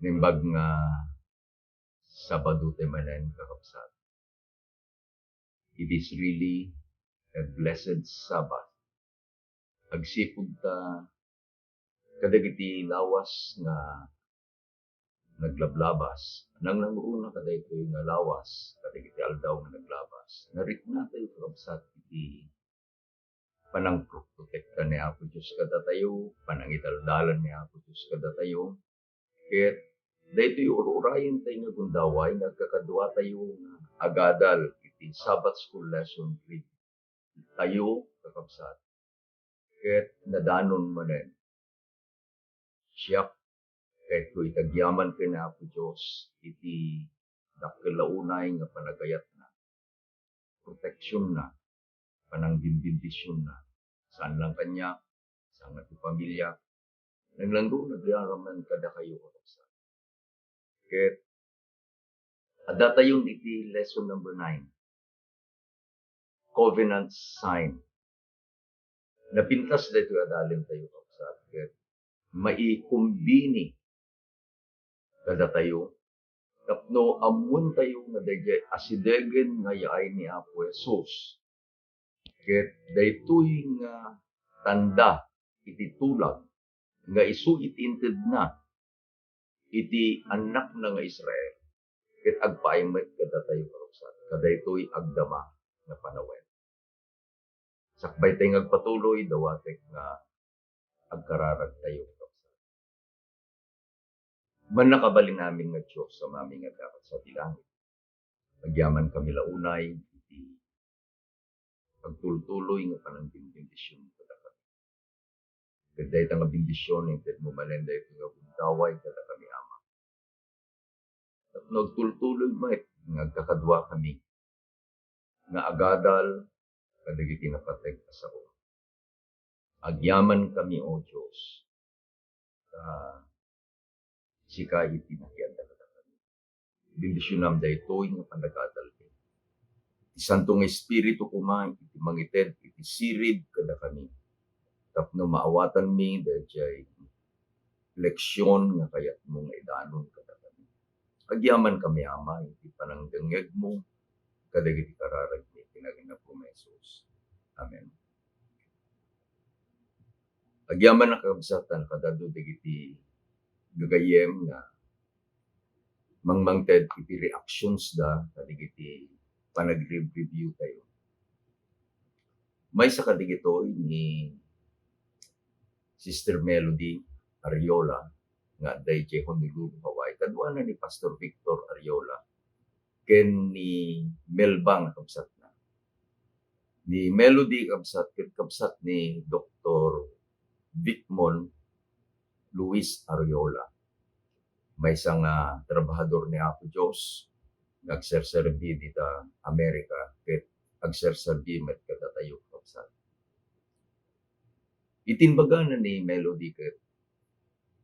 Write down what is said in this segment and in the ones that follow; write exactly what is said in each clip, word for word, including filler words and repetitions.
Naimbag nga Sabado ti manen, kakabsat. It is really a blessed Sabbath. Agsipud ta kadagiti lawas nga naglablabas, nangnangruna kadaytoy nga lawas kadagiti aldaw nga naglabas. Nariknatayo, kakabsat, iti panangprotekta ni Apo Dios kadatayo, panangidaldalan ni Apo Dios kadatayo, ket daytoy ur-urayentayo nga gundaway nga agkakaduatayo nga agadal iti Sabbath School Lesson Reading tayo, kakabsat, ket nadanon manen. Siak, kayatko iti agyaman ken Apo Dios iti dakkel a unay nga panagayatna, proteksionna, panangbinbindisionna, saan lang kaniak, saan nga ti pamiliak, nangnangruna gayam man kadakayo, kakabsat. Ket addatayon iti lesson number nine, covenant sign. Napintas daytoy adalentayo, kakabsat, ket maikumbini kadatayo tapno ammoentayo nga daydiay asidegen nga yaay ni Apo Jesus. Ket daytoy nga tanda iti tulag nga isu iti intedna iti annakna nga Israel, ket agpaay met kadatayo, kakabsat, kadaytoy agdama nga panawen. Sakbay tay nga agpatuloy, dawatek nga agkararagtayo, kakabsat. Mannakabalin amin nga Dios, Amami nga adda kadagiti langit, agyamankami la unay iti agtultuloy nga panangbinbindision kadakami. Ket dayta nga bendision, intedmo manen daytoy nga gundaway kadakami, Ama. Tapno agtultuloy met nga agkakaduakami nga agadal kadagiti napateg a sao. Agyamankami, O Dios, ta sika iti nakiadda kadakami. Bendisionam daytoy nga panagadalmi. Ti Santo nga Espiritu koma iti mangited iti sirib kadakami, tapno maawatanmi daydiay leksion nga kayatmo nga idanon kadakami. Agyamankami, Ama, iti panangdengngegmo kadagiti kararagmi, iti nagan ni Apomi a Jesus. Amen. Agyamanak, kakabsat, ta nakadadu dagiti gagayyem nga mangmangted iti reactions da kadagiti panagre-review tayo. Maysa kadagitoy ni Sister Melody Ariola nga adda idiay Honolulu, Hawaii. Kaduana ni Pastor Victor Ariola ken ni Melba nga kabsatna. Ni Melody, kabsat, ket kabsat ni Doktor Vicmon Luis Ariola. Maysa nga trabahador ni Apo Dios nga agserserbi dita Amerika ket agserserbi met kadatayo, kabsat. Iti imbagana ni Melody ket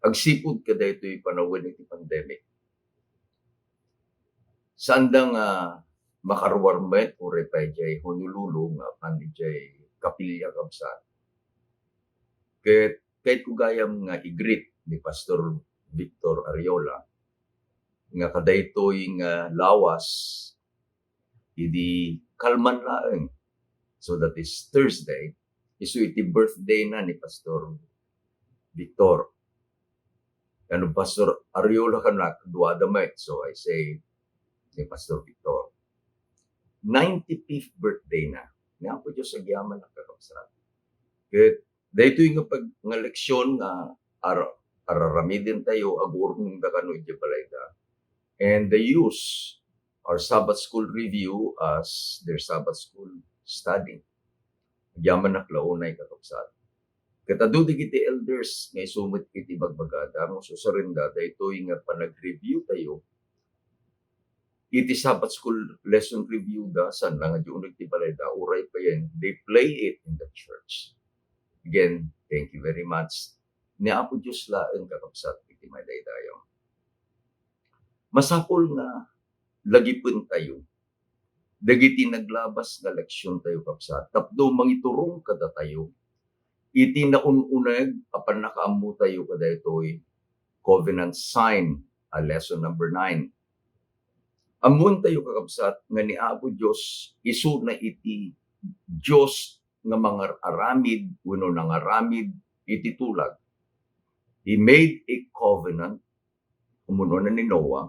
agsipud kadaytoy panawen iti pandemic, saanda nga makaruar met uray pay idiay Honolulu nga apan idiay kapilya, kabsat. Ket kayatko gayam nga i-greet ni Pastor Victor Ariola nga kadaytoy nga lawas idi kalman laeng. So that is Thursday, isu iti birthday na ni Pastor Victor. Ano, Pastor Ariola kanak, duada met. So I say, ni Pastor Victor, ninety-fifth birthday na. Ni Apo Dios agyamanak, kakabsat. Ket daytoy nga pag-, nga leksyon nga ar-, araramiden tayo, agurnong da kano iti balayda. And they use our Sabbath School review as their Sabbath School study. Agyamanak la unay, kakabsat. Ket adu dagiti elders nga isu met iti bagbagada nga ususarenda daytoy nga panag-review tayo iti Sabbath School lesson review da, saan lang nga di uneg ti balayda, uray payen, they play it in the church. Again, thank you very much. Ni Apo Dios laeng, kakabsat, iti madaydayaw. Masapul nga lagipen tayo dagiti naglabas nga leksion tayo, kabsat, tapno mangiturong kadatayo iti naun-uneg a pannakaammo tayo kadaytoy covenant sign a lesson number nine. Ammoentayo, kakabsat, nga ni Apo Dios isuna iti Dios nga mangar-aramid wenno nangaramid iti tulag. He made a covenant, umuna ni Noah,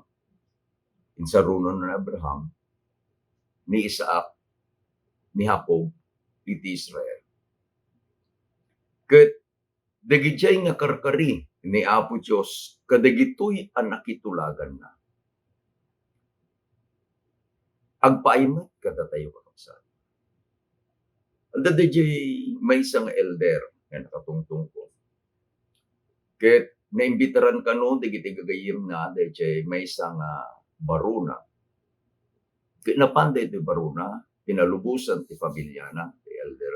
insaruno ni Abraham, ni Isaac, ni Jacob, iti Israel. Ket dagidiay nga karkari ni Apo Dios kadagitoy a nakitulaganna. Agpaay met kadatayo, kakabsat. Adda daydiay maysa nga elder nga nakatungtong ko. Ket naimbitaran kano dagiti gagayyemna daydiay maysa nga baruna. Ket napan daytoy baruna, pinalubosan ti pamiliana, ti elder.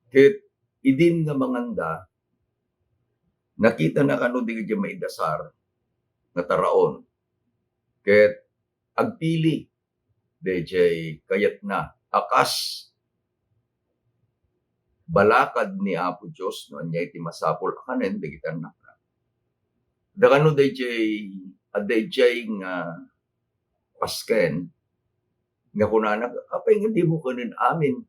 Ket idin nga manganda, nakitana kano dagiti maidasar nga taraon. Ket agpili daydiay kayatna a kas balakad ni Apo Dios no ania iti masapul a kanen dagiti annakna. Adda kano daydiay, adda idiay nga pasken nga kunana, "Apay nga dimo kanen amin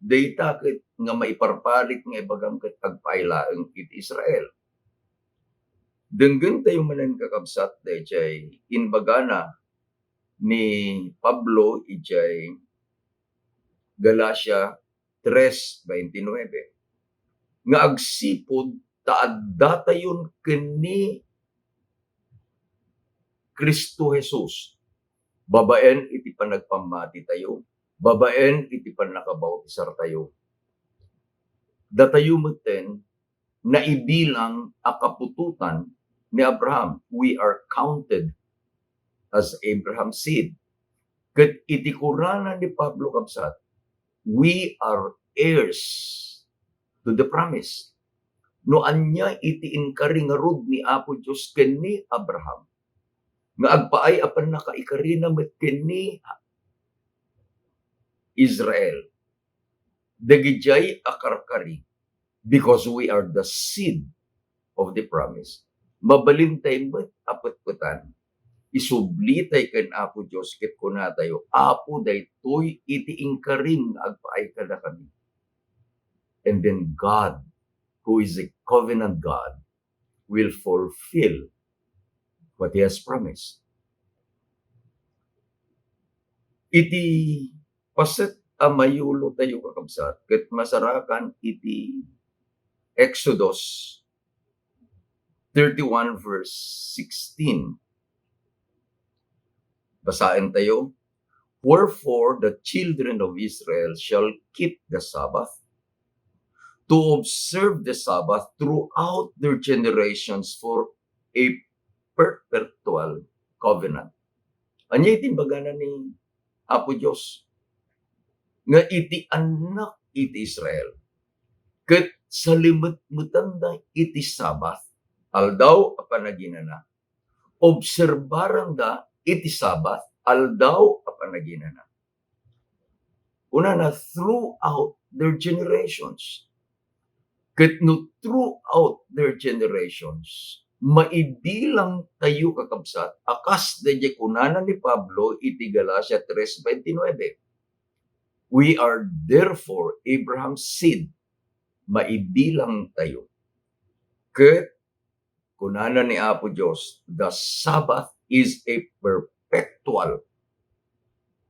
dayta ket nga maiparpalit nga ibagam ket agpaay laeng iti Israel?" Denggentayo manen, kakabsat, daydiay imbagana ni Pablo idiay Galacia tres veintinueve, nga agsipud ta addatayon ken ni Cristo Jesus, babaen iti panagpammatitayo, babaen iti pannakabautisartayo. Datayo metten naibilang a kaputotan ni Abraham. We are counted as Abraham's seed. Ket iti kunana ni Pablo, kabsat, "We are heirs to the promise." No ania iti inkari ngarud ni Apo Dios ken ni Abraham, nga agpaay a pannakaikarina met ken ni Israel, dagidiay a karkari, because we are the seed of the promise. Mabalintay met a petpetan. Isublitay ken Apo Dios ket kunatayo, "Apo, daytoy iti inkarim nga agpaay kadakami." And then God, who is a covenant God, will fulfill what He has promised. Iti paset a mayulotayo, kakabsat, ket masarakan iti Exodus thirty-one, verse sixteen. Basaentayo, "Wherefore the children of Israel shall keep the Sabbath, to observe the Sabbath throughout their generations for a perpetual covenant." Ania iti imbagana ni Apo Dios nga iti annak iti Israel ket salimetmetanda iti Sabbath, aldaw a panaginana, obserbaranda iti Sabbath, aldaw a panaginana. Kunana, "Throughout their generations." Ket no throughout their generations, maibilang tayo, kakabsat, a kas daydiay kunana ni Pablo iti Galacia tres veintinueve, "We are therefore Abraham's seed." Maibilang tayo. Ket kunana ni Apo Dios, "The Sabbath is a perpetual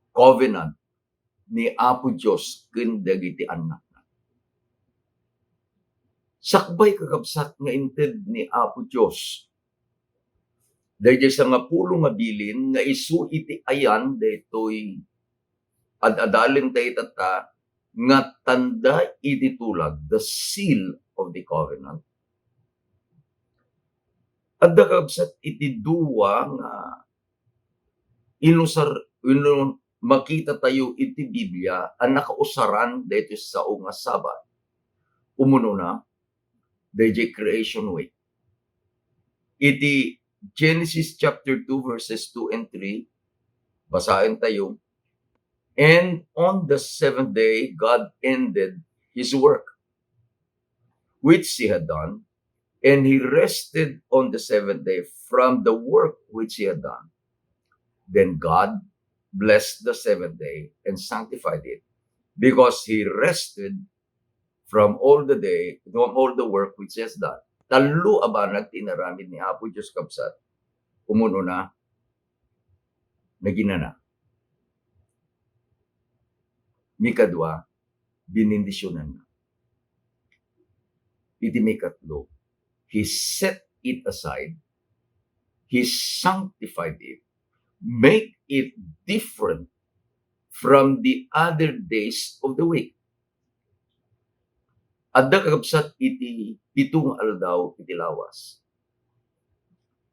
covenant ni Apo Dios ken dagiti annakna." Sakbay, kakabsat, nga inted ni Apo Dios daydiay sangapulo nga bilin nga isu iti ayan daytoy ad-adalen dayta ta nga tanda iti tulag, the seal of the covenant. Adda, kabsat, iti dua nga inusar, inu-, makita tayo iti Biblia a nakausaran daytoy sao nga Sabbath. Umunona, daydiay Creation Week. Iti Genesis chapter two, verses two and three, basaen tayo, "And on the seventh day, God ended his work which he had done, And he rested on the seventh day from the work which he had done. Then God blessed the seventh day and sanctified it, because he rested from all the day, from all the work which he has done. Tallo a banag ti inaramid ni Apo Dios, kabsat. Umun-una, naginana. Mikadua, binindisyonanna. Iti mikatlo, he set it aside, he sanctified it, make it different from the other days of the week. Adda, kakabsat, iti pito nga aldaw iti lawas.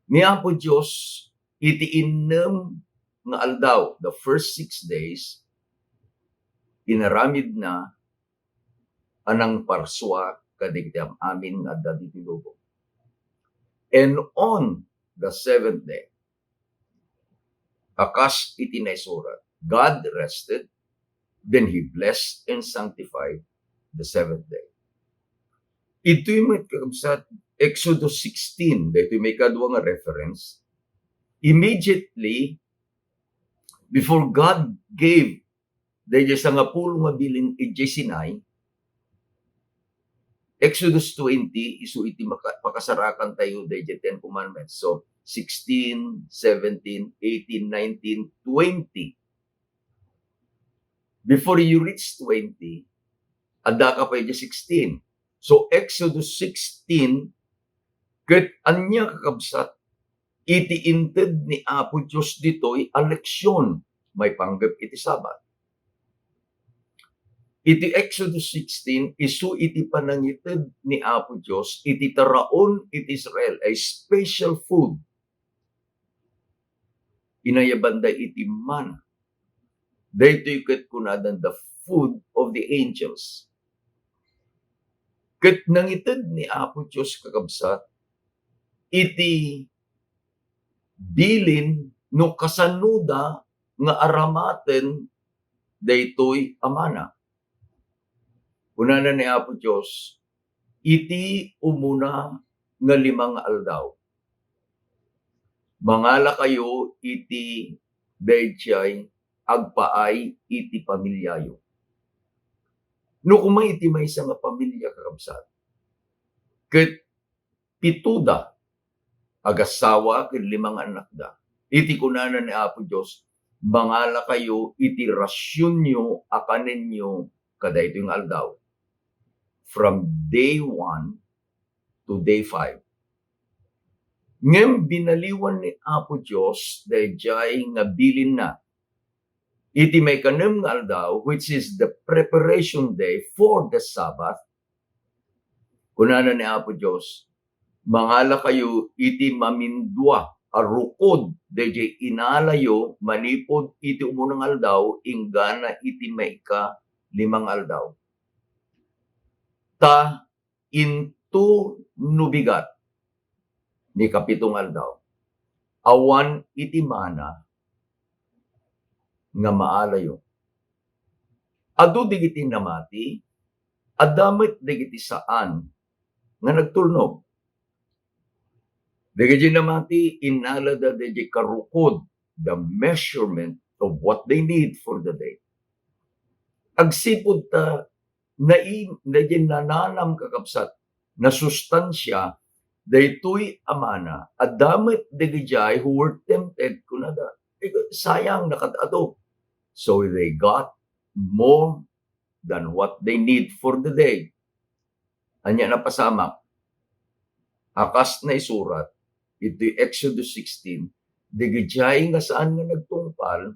Ni Apo Dios, iti innem nga aldaw, the first six days, inaramidna a nangparsua kadagiti am-amin nga adda ditoy lubong. And on the seventh day, a kas iti naisurat, God rested, then he blessed and sanctified the seventh day. Itoy met, kakabsat, Exodus sixteen, daytoy maikadua nga reference. Immediately before God gave dayjay sangapulo nga bilin idiay Sinai, Exodus twenty, isu iti maka-, pakasarakan tayo dayjay Ten Commandments. So, sixteen, seventeen, eighteen, nineteen, twenty. Before you reach twenty, adda ka pa idiay sixteen. So, Exodus sixteen, ket ania, kakabsat, iti inted ni Apo Dios ditoy a leksion maipanggep iti Sabat. Iti Exodus sixteen, isu iti panangited ni Apo Dios iti taraon iti Israel, a special food. Inayabanda iti manna. Daytoy ket kunadan the food of the angels. Ket nangited ni Apo Dios, kakabsat, iti bilin no kasanoda nga aramaten daytoy a manna. Kunana ni Apo Dios, iti umuna nga lima nga aldaw, mangalakayo iti daydiay agpaay iti pamiliayo. No koma iti maysa nga pamilia, kakabsat, ket pitoda, agassawa ken lima nga annakda, iti kunana ni Apo Dios, mangalakayo iti rasionyo a kanenyo kadaytoy nga aldaw, from day one to day five. Ngem binaliwan ni Apo Dios daydiay nga bilinna. Iti maikanem nga aldaw, which is the preparation day for the Sabbath, kunana ni Apo Dios, mangalakayo iti mamindua a rukod daydiay inalayo manipud iti umuna nga aldaw inggana iti maika lima nga aldaw. Ta into no bigat ni kapito nga aldaw, awan iti manna nga maalayo. Adu dagiti namati, adda met dagiti saan nga nagtulnog. Dagiti namati, inalada dagiti karukod, the measurement of what they need for the day. Agsipud ta nai-, daydiay nananam, kakabsat, nasustansia daytoy a manna, adda met dagijay who were tempted, kunada, "Eh, sayang, nakad-adu." So they got more than what they need for the day. Ania napasamak? A kas naisurat iti Exodus sixteen, dagijay nga saan nga nagtungpal,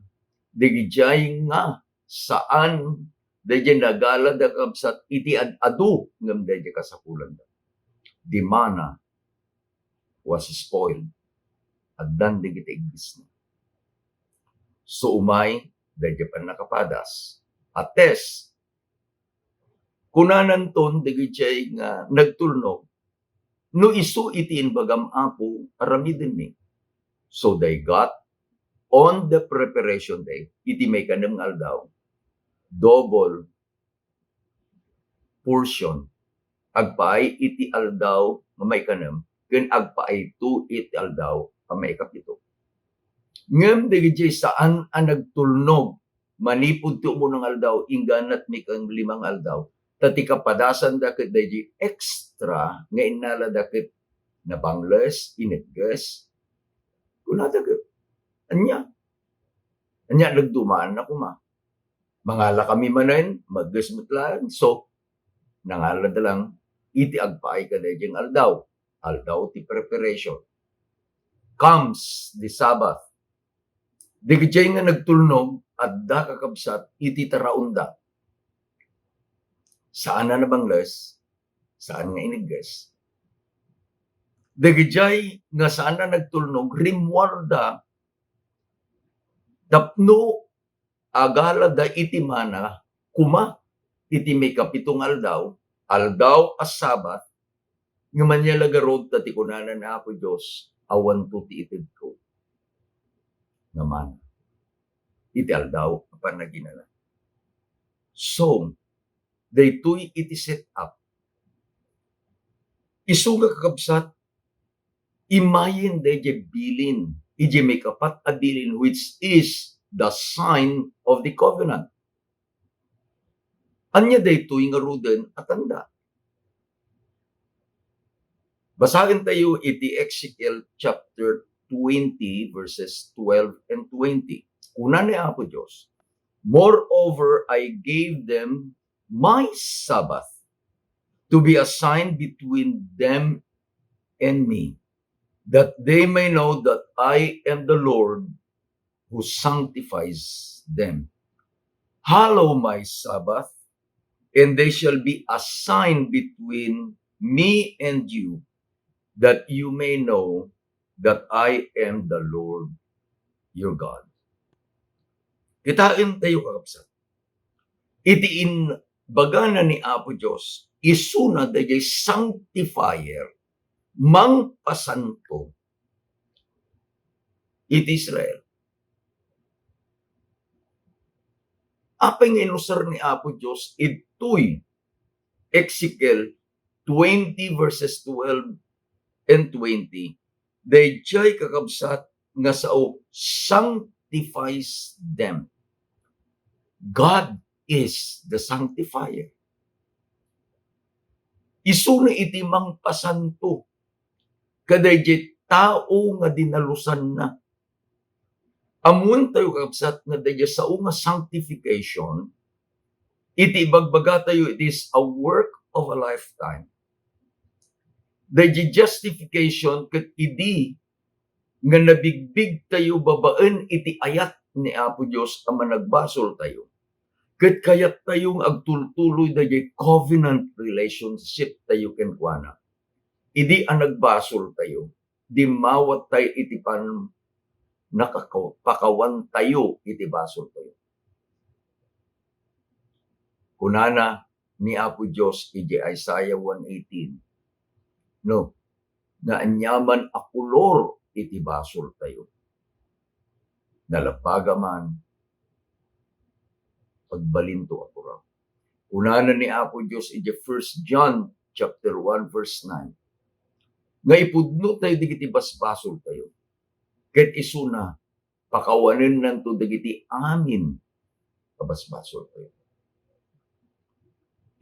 dagijay nga saan, daydiay nagalada, kabsat, iti ad-adu ngem daydiay kasapulanna. The manna was spoiled. Addan dagiti iggisna. So, umay daydiay pannakapadas a test. Kunananton dagijay nga nagtulnog, "No isu iti imbagam, Apo, aramidenmi." So they got on the preparation day, iti maikanem nga aldaw, double portion agpaay iti aldaw a maikanem, ken agpaayto iti aldaw a maikapito. Ngem dagiti saan a nagtulnog manipud ti umuna nga aldaw, inggana ti maikalima nga aldaw, ta ti kapadasanda ket daydi extra nga innalada ket nabangles, inegges. Kunada ket, ania? Ania, nagduman na koma. Mangalakami manen, maegges met laeng. So, nangalada lang iti agpaay kadaydi nga aldaw. Aldaw ti preparation. Comes the Sabbath. Dagiti nga nagtulnog, adda, kakabsat, iti taraonda. Saan a nabangles, saan nga inegges. Dagiti nga saan a nagtulnog, rimmuarda tapno agalada iti mana koma iti maikapito nga aldaw, aldaw a Sabbath, ngem ania la ngarud ta ti kunana ni Apo Dios, awanto ti itedko nga mana iti aldaw a panaginana. So, daytoy iti set up. Isu nga, kakabsat, imayen daydiay bilin, idiay maikapat a bilin, which is the sign of the covenant. Ania daytoy ngaruden a tanda? Basaentayo iti Ezekiel chapter twenty, verses twelve and twenty. Kuna ni Apo Dios, "Moreover, I gave them my Sabbath to be a sign between them and me, that they may know that I am the Lord who sanctifies them. Hallow my Sabbath, and they shall be a sign between me and you, that you may know that I am the Lord your God." Kitaentayo, kakabsat, iti imbagana ni Apo Dios, isuna daydiay sanctifier, mangpasanto iti Israel. Apay nga inusar ni Apo Dios itoy Ezekiel twenty verses twelve and twenty, daydiay, kakabsat, nga sao, "Sanctifies them." God is the sanctifier. Isuna iti mangpasanto kadaydiay tao nga dinalusanna. Ammoentayo, kakabsat, nga daydiay sao nga sanctification, iti ibagbagatayo, it is a work of a lifetime. Daydiay justification ket idi nga nabigbigtayo babaen iti ayat ni Apo Dios a managbasoltayo, ket kayattayo nga agtultuloy daydiay covenant relationship tayo kenkuana. Idi a nagbasoltayo, dimmawattayo iti pan-, nakaka-, pakawantayo iti basoltayo. Kunana ni Apo Dios iti Isaiah one eighteen, no, nga aniaman a kolor iti basoltayo. Nalabbaga man, agbalinto a puraw. Kunana ni Apo Dios iti First John chapter one verse nine, nga ipudnotayo dagiti basbasoltayo, ket isuna, pakawanennanto dagiti amin a basbasoltayo.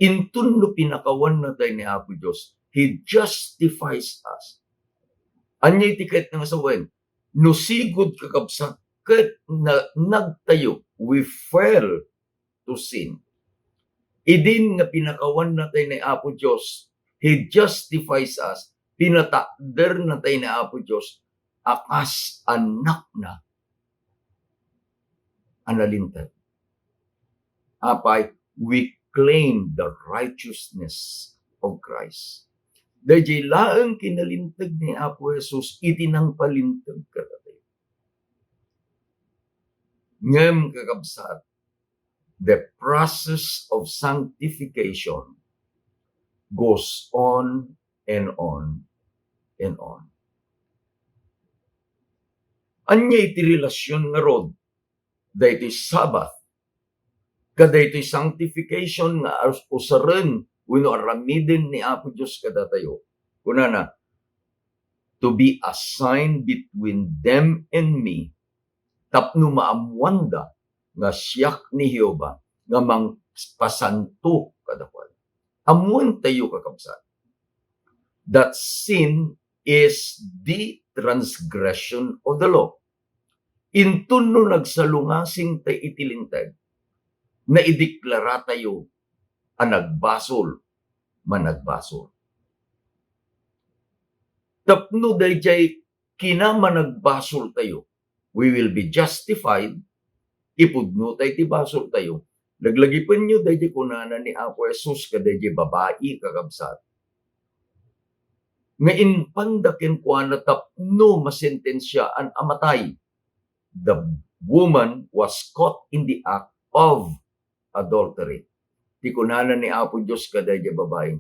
Inton no pinakawannatay ni Apo Dios, He justifies us. Ania iti kayat nga sawen? No sigud, kakabsat, ket na-, nagtayo, we fell to sin. Idin nga pinakawannatay ni Apo Dios, He justifies us, pinatakdernatay ni Apo Dios a kas annakna a nalinteg. Apay, we claim the righteousness of Christ. Daydiay laeng kinalinteg ni Apo Jesus iti nangpalinteg kadatayo. Ngem, kakabsat, the process of sanctification goes on and on and on. Ania iti relasyon ngarud daytoy Sabbath kadaytoy sanctification nga us-, usaren wenno aramiden ni Apo Dios kadatayo? Kunana, "To be a sign between them and me," tapno maammoanda nga siak ni Jehovah nga mangpasanto kadakuada. Ammoentayo, kakabsat, that sin is the transgression of the law. Inton no nagsalungasing tay iti Linteg, naideklaratayo a nagbasol, managbasol. Tapno daydiay kinamanagbasoltayo, we will be justified, ipudno tay ti basoltayo. Laglagipenyo daydiay kunana ni Apo Jesus kadaydiay babai, kakabsat, nga impanda kenkuana tapno masentensiaan a matay. The woman was caught in the act of adultery. Ti kunana ni Apo Dios kadaydiay babai,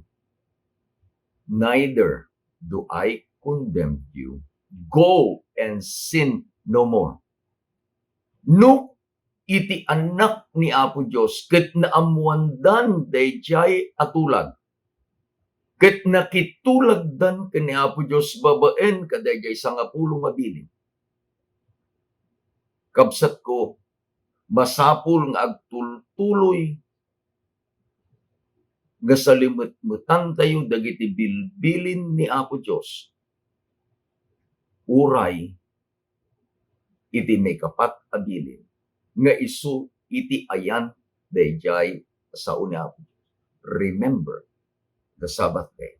"Neither do I condemn you. Go and sin no more." No iti Annak ni Apo Dios ket naammoandan daydiay a tulag, ket nakitulagdan ken ni Apo Dios babaen kadaydiay sangapulo nga bilin, kabsatko, masapul nga agtultuloy nga salimetmetantayo dagiti bilbilin ni Apo Dios, uray iti maikapat a bilin nga isu iti ayan daydiay a sao ni Apo Dios. Remember the Sabbath day.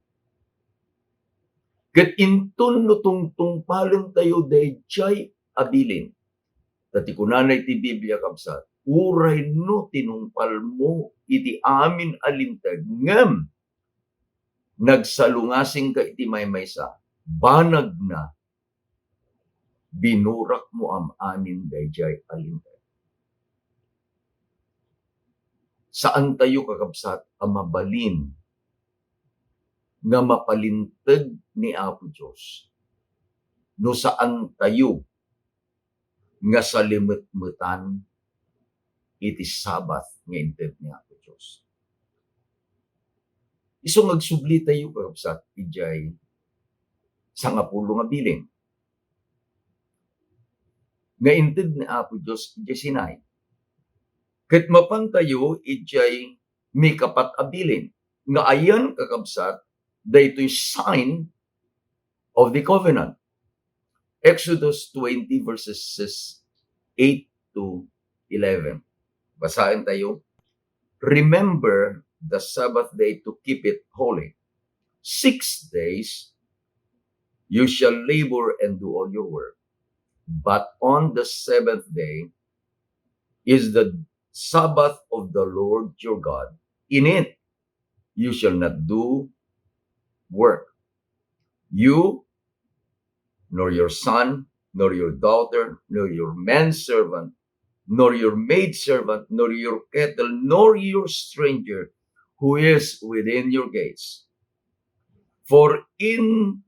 Ket inton no tungtungpalentayo daydiay a bilin, ta ti kunana iti Biblia, kabsat, uray no tinungpalmo iti amin a linteg ngem nagsalungasingka iti maymaysa, banagna binurakmo am-amin daydiay a linteg. Saantayo, kakabsat, a mabalin nga mapalinteg ni Apo Dios no saantayo nga salimetmetan iti Sabbath nga inted ni Apo Dios. Isu nga agsublitayo, kakabsat, idiay sangapulo nga bilin nga inted ni Apo Dios idiay Sinai. Ket mapantayo idiay maikapat a bilin nga ayan, kakabsat, daytoy sign of the covenant. Exodus twenty, verses eight to eleven. Basaentayo. "Remember the Sabbath day to keep it holy. Six days you shall labor and do all your work. But on the seventh day is the Sabbath of the Lord your God. In it you shall not do work, you, nor your son, nor your daughter, nor your manservant, nor your maidservant, nor your cattle, nor your stranger who is within your gates. For in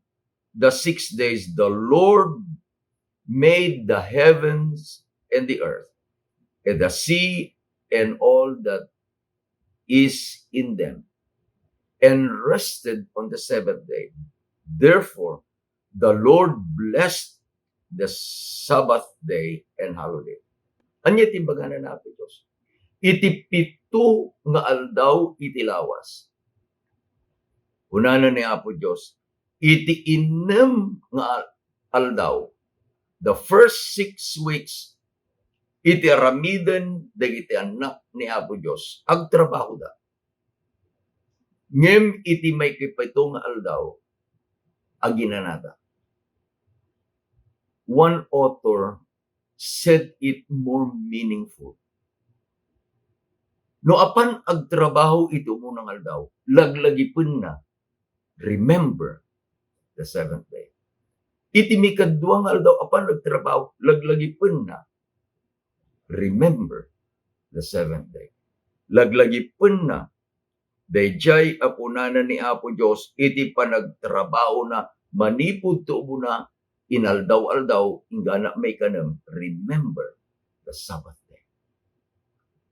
the six days the Lord made the heavens and the earth, and the sea and all that is in them, and rested on the seventh day. Therefore, the Lord blessed the Sabbath day and hallowed it." Ania ti imbagana ni Apo Dios? Iti pito nga aldaw iti lawas, kunana ni Apo Dios, iti innem nga al-, aldaw, the first six weeks, iti aramiden dagiti annak ni Apo Dios, agtrabahoda. Ngem iti maikapito nga aldaw, aginanada. One author said it more meaningful. No apan agtrabaho iti umuna nga aldaw, laglagipenna, "Remember the seventh day." Iti mikadua nga aldaw, apan agtrabaho, laglagipenna, "Remember the seventh day." Laglagipenna daydiay a kunana ni Apo Dios iti panagtrabahona manipud ti umuna, inaldaw-aldaw, inggana maikanem, "Remember the Sabbath day."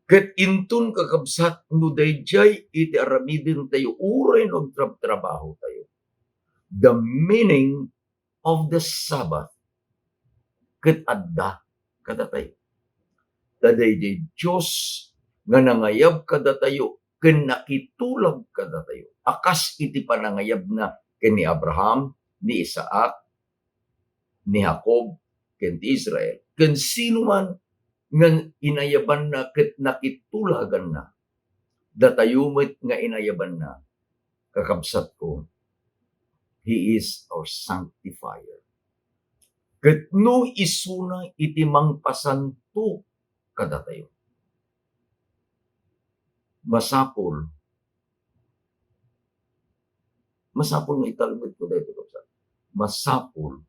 Ket inton, kakabsat, no daydiay iti aramidentayo uray no agtrabtrabahotayo, the meaning of the Sabbath ket adda kadatayo. Ta daydiay Dios nga nangayab kadatayo ken nakitulag kadatayo a kas iti panangayabna ken ni Abraham, ni Isaac, ni Jacob, ken ti Israel, ken sino man nga inayabanna ket nakitulaganna. Datayo met nga inayabanna, kakabsatko, He is our sanctifier. Ket no isuna iti mangpasanto kadatayo, masapul, masapul nga italmedko daytoy, kabsat. Masapul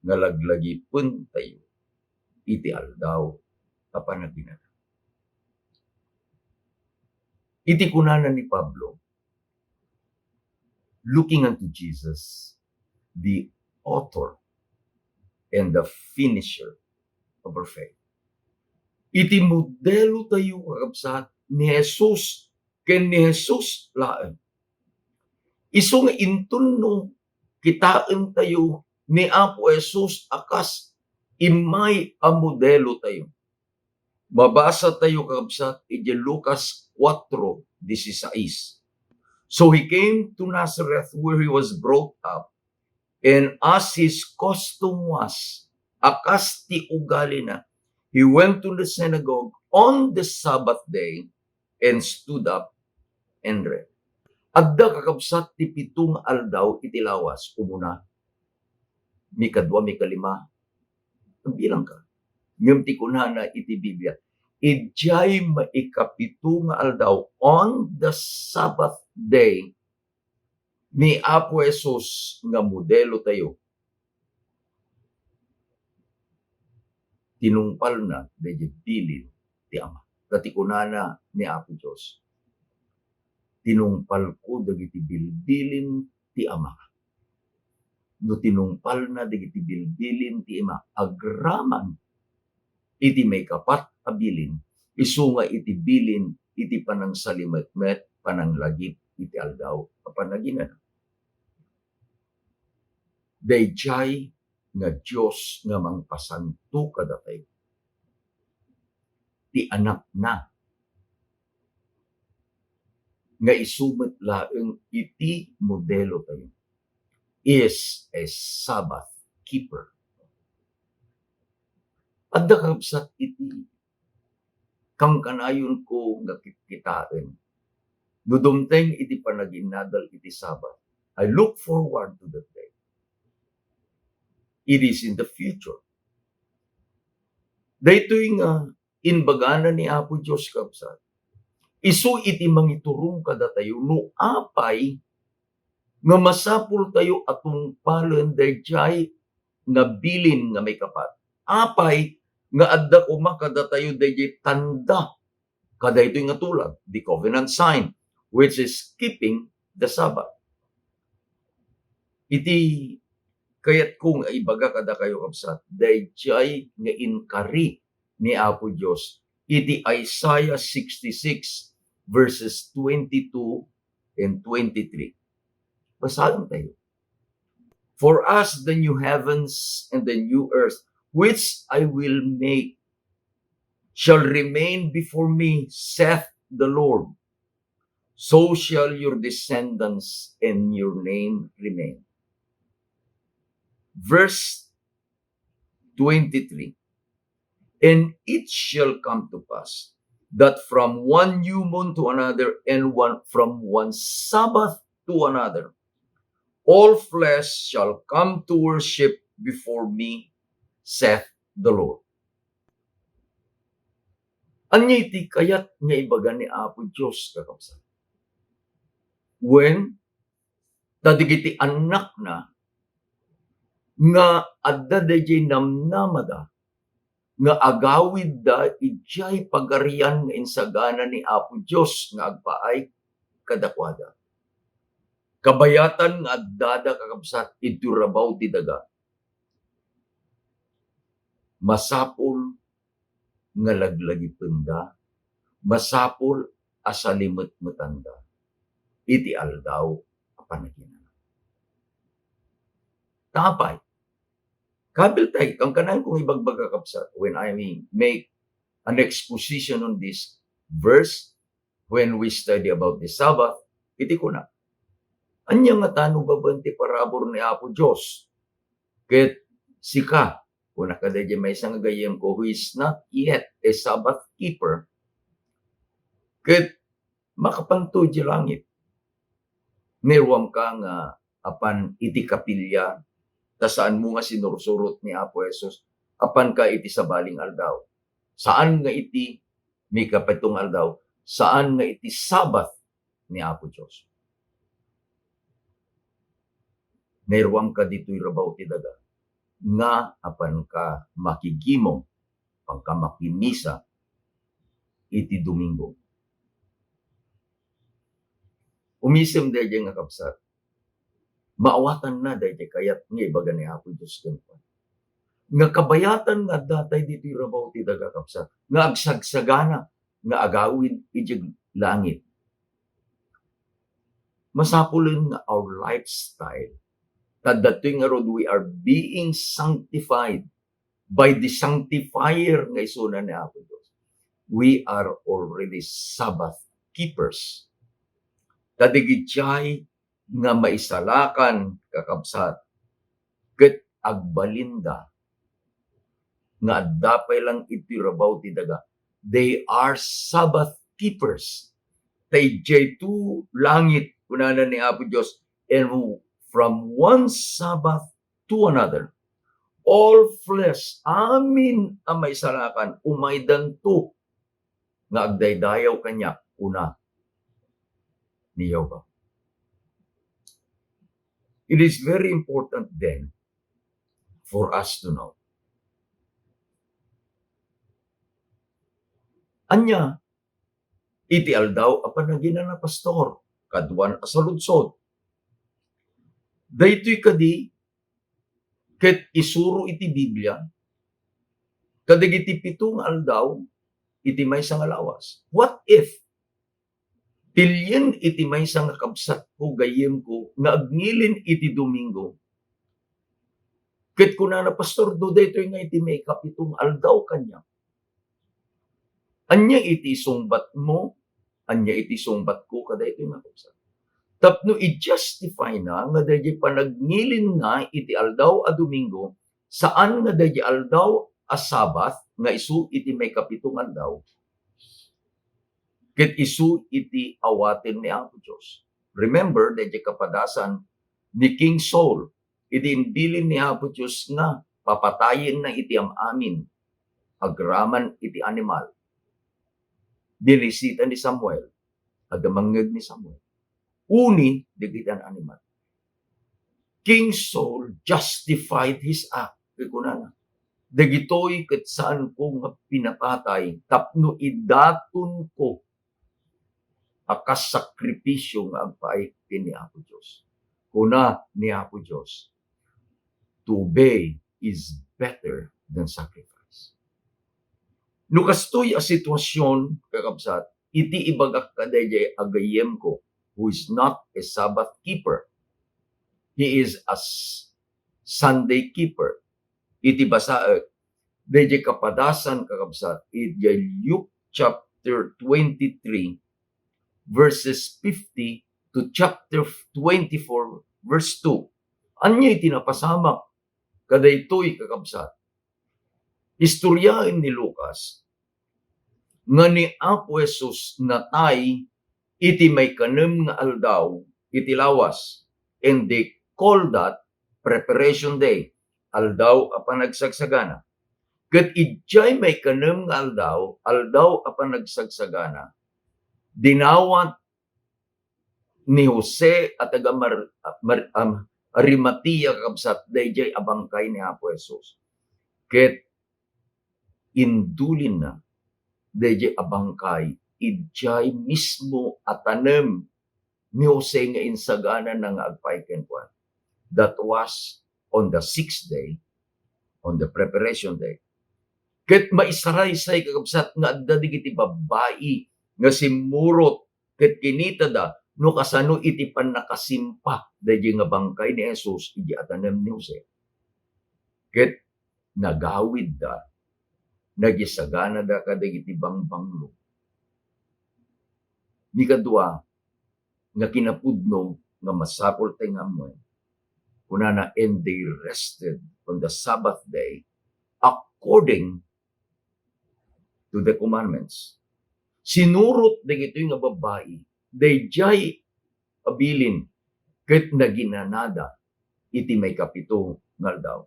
nga laglagipentayo iti aldaw a panaginana. Iti kunana ni Pablo, looking unto Jesus, the author and the finisher of our faith. Iti modelo tayo, kakabsat, ni Jesus, ken ni Jesus laeng. Isu nga inton no kitaentayo ni Apo Jesus a kas immay a modelo tayo. Mabasa tayo, kakabsat, iti Lucas kuatro dieciséis. So he came to Nazareth where he was brought up, and as his custom was, a kas ti ugalina, he went to the synagogue on the Sabbath day and stood up and read. Adda, kakabsat, ti pito nga aldaw iti lawas. Umuna, mikadua, mikalima, agbilang ka. Ngem ti kunana iti Biblia, idiay maikapito nga aldaw, on the Sabbath day, ni Apo Jesus nga modelo tayo, tinungpalna daydiay bilin ti Ama. Ta ti kunana ni Apo Dios, "Tinungpalko dagiti bilbilin ti Ama." No tinungpalna dagiti bilbilin ti Ama agraman iti maikapat a bilin, isu nga iti bilin iti panangsalimetmet, pananglagip iti aldaw a panaginana. Daydiay nga Dios nga mangpasanto kadatayo, ti Anakna, nga isu met laeng iti modelo tayo, is a Sabbath keeper. Adda, kabsat, iti kankanayonko nga kitkitaen no dumteng iti panaginadal iti Sabbath. I look forward to that day. It is in the future. Daytoy nga imbagana ni Apo Dios, kabsat, isu iti mangiturong kadatayo no apay nga masapul tayo a tungpalen daydiay nga bilin nga maikapat. Apay nga adda koma kadatayo daydiay tanda kadaytoy nga tulag, the covenant sign, which is keeping the Sabbath. Iti kayatko nga ibaga kadakayo, kabsat, daydiay nga inkari ni Apo Dios iti Isaiah sixty-six, verses twenty-two and twenty-three. Basaen tayo. "For as the new heavens and the new earth, which I will make, shall remain before me, saith the Lord, so shall your descendants and your name remain." Verse twenty-three, "And it shall come to pass that from one new moon to another, and one, from one Sabbath to another, all flesh shall come to worship before me, saith the Lord." Ania iti kayat nga ibaga ni Apo Dios, kakabsat? Wen, ta dagiti annakna nga adda daydiay namnamada nga agawidda idiay pagarian nga insagana ni Apo Dios nga agpaay kadakuada. Kabayatan nga addada, kakabsat, iti rabaw ti daga. Masapul nga laglagipenda, masapul a salimetmetanda iti aldaw a panaginana. ta pay. Kabiltay, kankanayon kong ibagbaga, kabsat, when I make an exposition on this verse, when we study about the Sabbath, iti kuna, "Ania ngata no babaen ti parabur ni Apo Dios ket sika," kuna kadaydi maysa nga gayyemko, "who is not yet a Sabbath keeper, ket makapanto idiay langit? Nairuamka nga apan iti kapilya, ta saanmo nga sinursurot ni Apo Jesus, apanka iti sabaling aldaw. Saan nga iti maikapitong aldaw, saan nga iti Sabbath ni Apo Dios. Nairuamka ditoy rabaw ti daga, nga apanka makigimong, apanka makimisa iti Domingo." Umisem daydiay nga kabsat, maawatanna daydiay kayat nga ibaga ni Apo Dios kenkuana. Nga kabayatan nga adda tay ditoy rabaw ti daga, kabsat, nga agsagsagana nga agawid idiay langit. Masapulen nga our lifestyle, ta datoy ngarud, we are being sanctified by the sanctifier nga isuna ni Apo Dios. We are already Sabbath keepers. Ta dagidiay nga maisalakan, kakabsat, ket agbalinda nga adda pay lang iti rabaw ti daga, they are Sabbath keepers. Ta idiay to langit, kunana ni Apo Dios, and from one Sabbath to another, all flesh, amin a maisalakan, umaydanto nga agdaydayaw kaniak, kuna ni Jehovah. It is very important then for us to know. Ania iti aldaw a panaginana, Pastor? Kaduan a saludsod. Daytoy kadi ket isuro iti Biblia kadagiti pito nga aldaw iti maysa nga lawas. What if tilien iti maysa nga kabsatko, gayyemko, nga agngilin iti Domingo? Ket kunana, "Pastor, do daytoy nga iti maikapito nga aldaw kaniak." Ania iti isungbatmo? Ania iti sungbatko kadaytoy nga kabsat? Tapno i-justify na nga daydiay panagngilin na iti aldaw a Domingo, saan nga daydiay aldaw a Sabbath nga isu iti maikapito nga aldaw, ket isu iti awaten ni Apo Dios. Remember, daydiay kapadasan ni King Saul, idi imbilin ni Apo Dios nga papatayenna iti am-amin agraman iti animal. Binisita ni Samuel, adda mangngeg ni Samuel. Uni dagiti animal. King Saul justified his act. Ket kunana, "Dagitoy ket saanko nga pinapatay tapno idatonko a kas sakripisio nga agpaay ken ni Apo Dios." Kuna ni Apo Dios, "To obey is better than sacrifice." No kastoy a sitwasyon, kakabsat, iti ibagak kadaydiay a gayyemko, who is not a Sabbath keeper, he is a s-, Sunday keeper. Iti basaek, daydiay kapadasan, kakabsat, idiay Luke chapter twenty-three, verses fifty to chapter twenty-four, verse two. Ania iti napasamak kadaytoy, kakabsat? Istoryaen ni Lucas nga ni Apo Jesus natay iti maikanem nga aldaw iti lawas, and they call that Preparation Day, aldaw a panagsagsagana. Ket idiay maikanem nga aldaw, aldaw a panagsagsagana, dinawat ni Jose a taga Mar-, Mar-, um, Arimatea, kabsat, daydiay a bangkay ni Apo Jesus. Ket indulinna daydiay a bangkay idiay mismo a tanem ni Jose nga insagana na nga agpaay kenkuana. That was on the sixth day, on the preparation day. Ket maisaraysay, kakabsat, nga adda dagiti babbai nga simmurot ket kinitada no kasano iti pannakasimpa daydiay nga bangkay ni Jesus idiay atanem ni Jose. Ket nagawidda, nagisaganada kadagiti bangbanglo. Ni kadua nga kinapudno nga masapul tayo nga ammoen, kunana, "And they rested on the Sabbath day according to the commandments." Sinurot dagitoy nga babbai daydiay a bilin ket naginanada iti maikapito nga aldaw.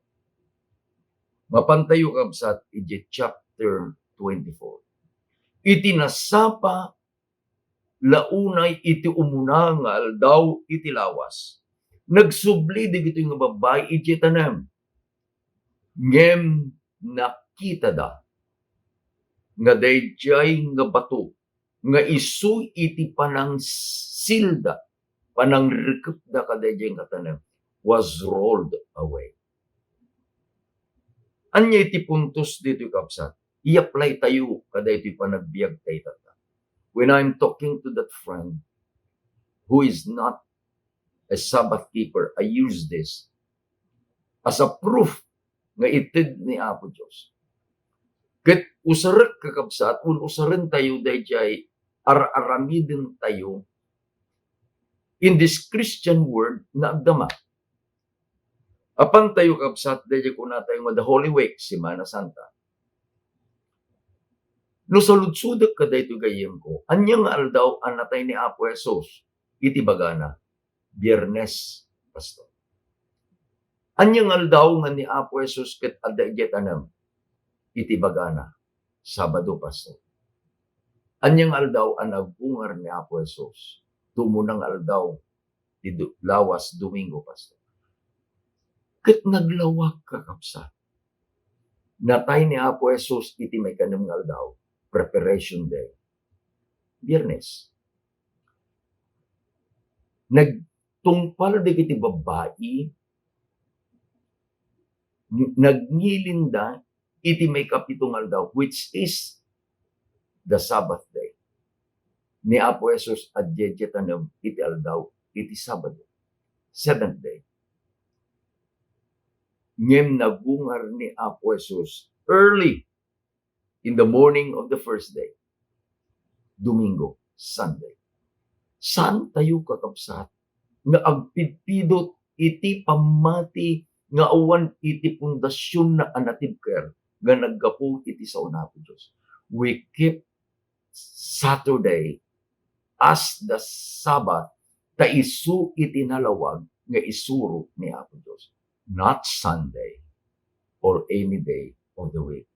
Mapantayo, kabsat, iti chapter twenty-four. Iti nasapa la unay iti umuna nga aldaw iti lawas, nagsubli dagitoy nga babbai iti tanem. Ngem nakitada nga daydiay nga bato nga isu iti panangsilda, panangrekepda kadaydiay nga tanem was rolled away. Ania iti puntos ditoy, kabsat? I-apply tayo kadaytoy panagbiag tayo tatta. When I'm talking to that friend who is not a Sabbath keeper, I use this as a proof nga ited ni Apo Dios. Ket usarek, kakabsat, wen usaren tayo daydiay ar-aramiden tayo in this Christian world nga agdama. Apan tayo, kabsat, daydiay kuna tayo nga the Holy Week, Semana Santa. No saludsodek kadaytoy gayyemko, ania nga aldaw a natay ni Apo Jesus iti bagana? Biernes, Pastor. Ania nga aldaw nga ni Apo Jesus ket adda idiay tanem iti bagana? Sabado, Pastor. Ania nga aldaw a nagungar ni Apo Jesus? Ti umuna nga aldaw ti du-, lawas, Domingo, Pastor. Ket naglawag, kakabsat. Natay ni Apo Jesus iti maikanem nga aldaw, Preparation Day, Biernes. Nagtungpal dagiti babbai, n-, nagnilinda iti maikapito nga aldaw, which is the Sabbath day. Ni Apo Jesus, adda idiay tanem iti aldaw iti Sabado, seventh day. Ngem nagungar ni Apo Jesus early in the morning of the first day, Domingo, Sunday. Saan tayo, kakabsat, nga agpidpidot iti pammati nga awan iti pundasionna a natibker nga naggapu iti sao ni Apo Dios? We keep Saturday as the Sabbath, ta isu iti nalawag nga isuro ni Apo Dios, not Sunday or any day of the week.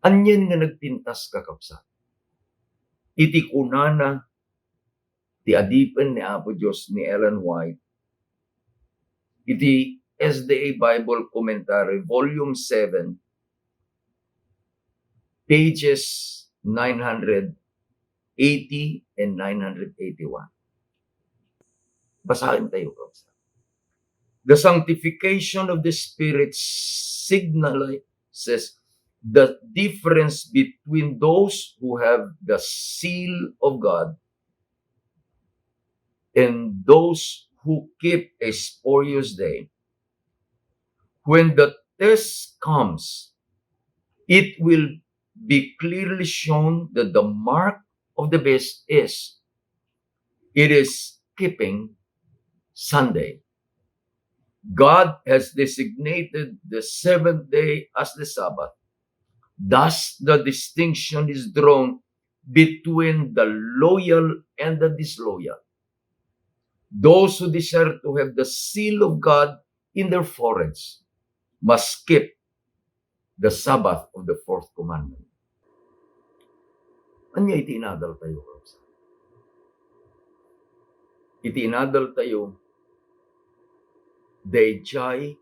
Anian nga nagpintas, kakabsat? Iti kunana ti adipen ni Apo Dios ni Ellen White iti S D A Bible Commentary, Volume seven, pages nine hundred eighty and nine hundred eighty-one. Basahin tayo, kabsat. The sanctification of the Spirit signalizes the difference between those who have the seal of God and those who keep a spurious day. When the test comes, it will be clearly shown that the mark of the beast is, it is keeping Sunday. God has designated the seventh day as the Sabbath. Thus, the distinction is drawn between the loyal and the disloyal. Those who desire to have the seal of God in their foreheads must keep the Sabbath of the fourth commandment. Ania iti inadal tayo, kabsat? Iti inadal tayo, daydiay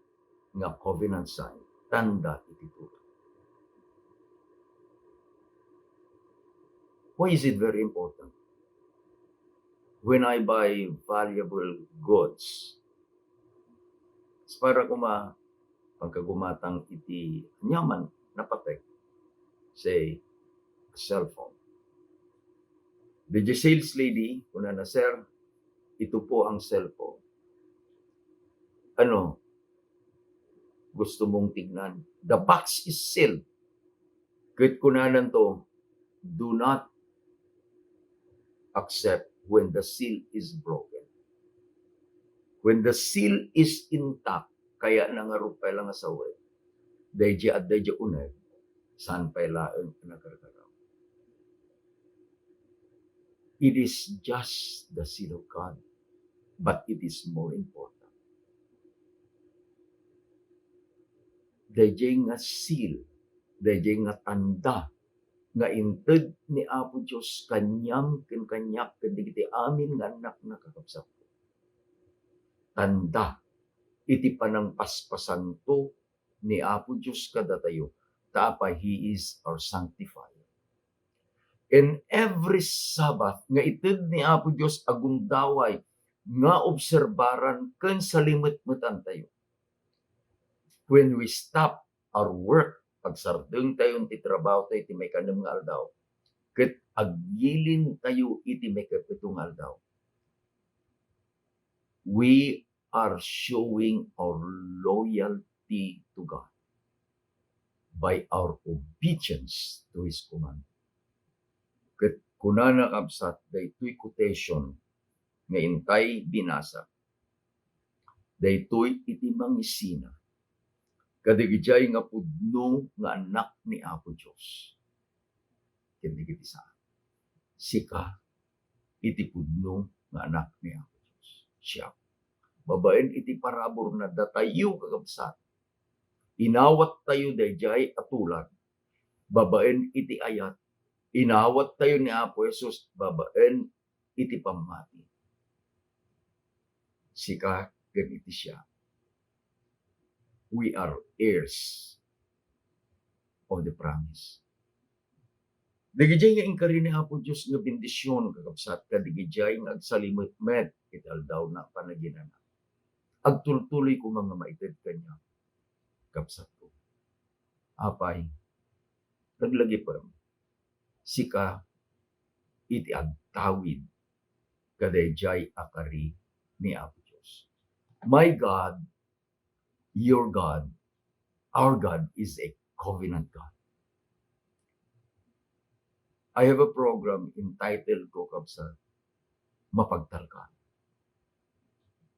nga covenant sign, tanda iti tuta. Why is it very important? When I buy valuable goods, para koma pagkagumatang iti aniaman, napatek, say, a cellphone. Daydiay sales lady, kunana, "Sir, ito po ang cellphone. Ano, gusto mong tignan?" The box is sealed. Ket kunananto, "Do not accept when the seal is broken." When the seal is intact, kayatna ngarud pay la nga sawen. Daydiay adda idiay uneg, saan pay laeng a nagargaraw. It is just the seal of God, but it is more important. Daydiay nga seal, daydiay nga tanda nga inted ni Apo Dios kaniam ken kaniak ken dagiti amin nga annakna, kakabsatko. Tanda iti panangpaspasanto ni Apo Dios kadatayo, ta apay, He is our sanctifier. And every Sabbath nga ited ni Apo Dios a gundaway nga obserbaran ken salimetmetantayo. When we stop our work, agsardengtayo iti trabaho tayo iti maikanem nga aldaw, ket aggilintayo iti maikapito nga aldaw, we are showing our loyalty to God by our obedience to His command. Ket kunana, kabsat, daytoy quotation nga intay binasa, daytoy iti mangisina kadagiti nga pudno nga annak ni Apo Dios ken dagiti saan. Sika iti pudno nga annak ni Apo Dios. Siak. Babaen iti paraburna, datayo, kakabsat, inawattayo daydiay a tulag babaen iti ayat. Inawattayo ni Apo Jesus babaen iti pammati. Sika ken iti siak, we are heirs of the promise. Dagiti nga inkari ni Apo Dios nga bendision, kakabsat, kadagiti nga agsalimetmet iti aldawna a panaginana, agtultuloy koma nga maited kaniak, kabsatko. Apay, laglagipem, sika iti agtawid kadaydiay a kari ni Apo Dios. My God, your God, our God is a covenant God. I have a program entitled, kakabsat, Mapagtalkan.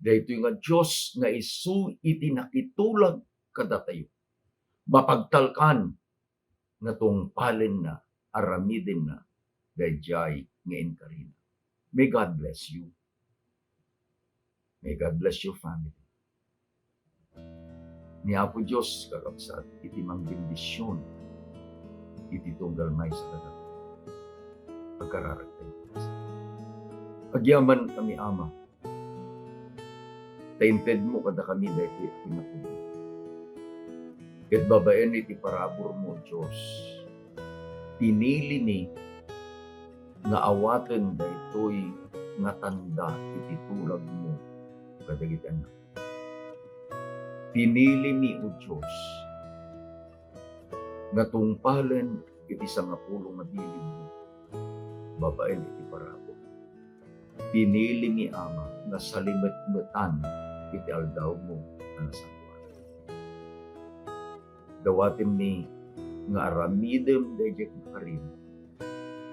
Daytoy nga Dios nga isu iti nakitulag kadatayo. Mapagtalkan nga tungpalenna, aramidenna daydiay nga inkarina. May God bless you. May God bless your family. Ni Apo Dios, kakabsat, iti mangbendision iti tunggal maysa kadatayo. Agkararagtayo. Agyamankami, Ama, ta intedmo kadakami daytoy a kinapudno. Ket babaen iti paraburmo, Dios, pinilimi nga awaten daytoy nga tanda iti tulagmo kadagiti anak. Pinilimi, O Dios, nga tungpalen iti sangapulo nga bilin babaen iti parabur. Pinilimi, Ama, nga salimetmetan iti aldawmo a nasantoan. Dawatenmi nga aramidem daydiay karim,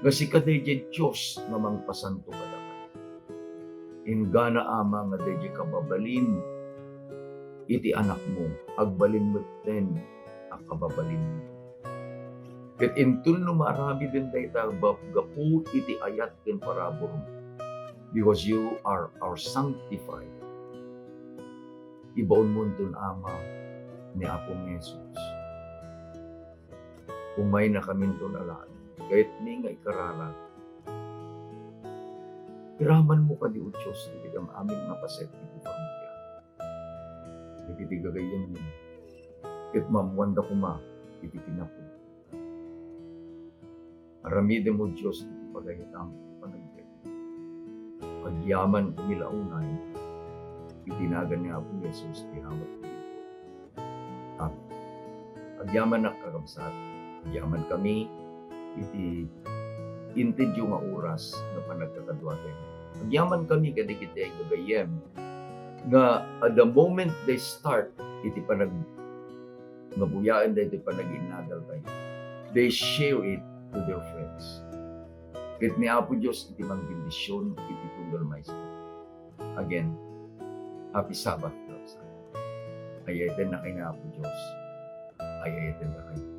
nga sika daydiay Dios nga mangpasanto kadakami. Inggana, Ama, nga daydiay kababalin iti anakmo, agbalin metten a kababalinmo. Ket inton no maaramiden dayta, gapu iti ayat ken paraburmo, because you are our sanctifier. Ibaonmo inton, Ama, ni Apom Jesus. Umaynakaminton a laeng, kayatmi nga ikararag. Iramanmo kadi, O Dios, dagiti am-amin nga paset iti pamilya. Dagiti gagayyemmi, ket maammoanda koma iti kinapudno. Aramidem, O Dios, iti pagayatam iti panagbiag. Agyamankami la unay iti nagan ni Apo Jesus ti awat. Amen. Agyamanak, kakabsat. Agyamankami iti intedyo nga oras nga panagkakaduatayo. Agyamankami kadagiti ay gagayyem nga at the moment they start iti panag-, nga buyaen daytoy panag-innagaltayo, they share it to their friends. Ket ni Apo Dios iti mangbendision iti tunggal maestro. Again, happy Sabbath, Lord. Ay-ayatennak ni Apo Dios. Ay-ayatennak.